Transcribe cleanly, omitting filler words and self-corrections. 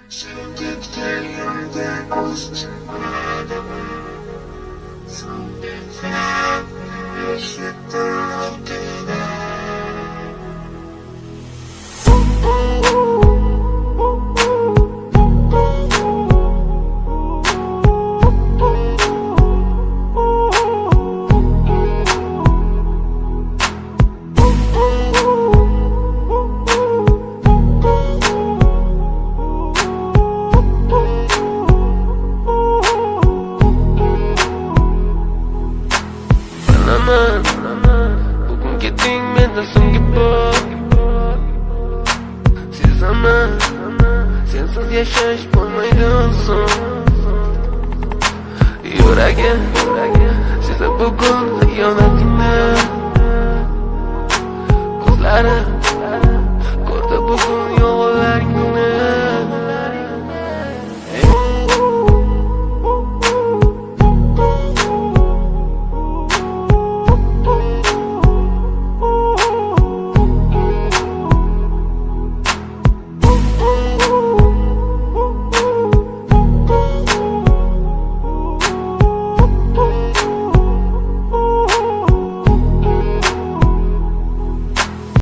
Sen ketgan yerda ko'z chiqmadim. Sen eshitdim. Bilaman, bugun ketding mendan so'nggi bor. Sezaman, sensiz yashash bo'lmaydi oson. Yuragim sezib bugun xiyonatingni. Ko'zlarim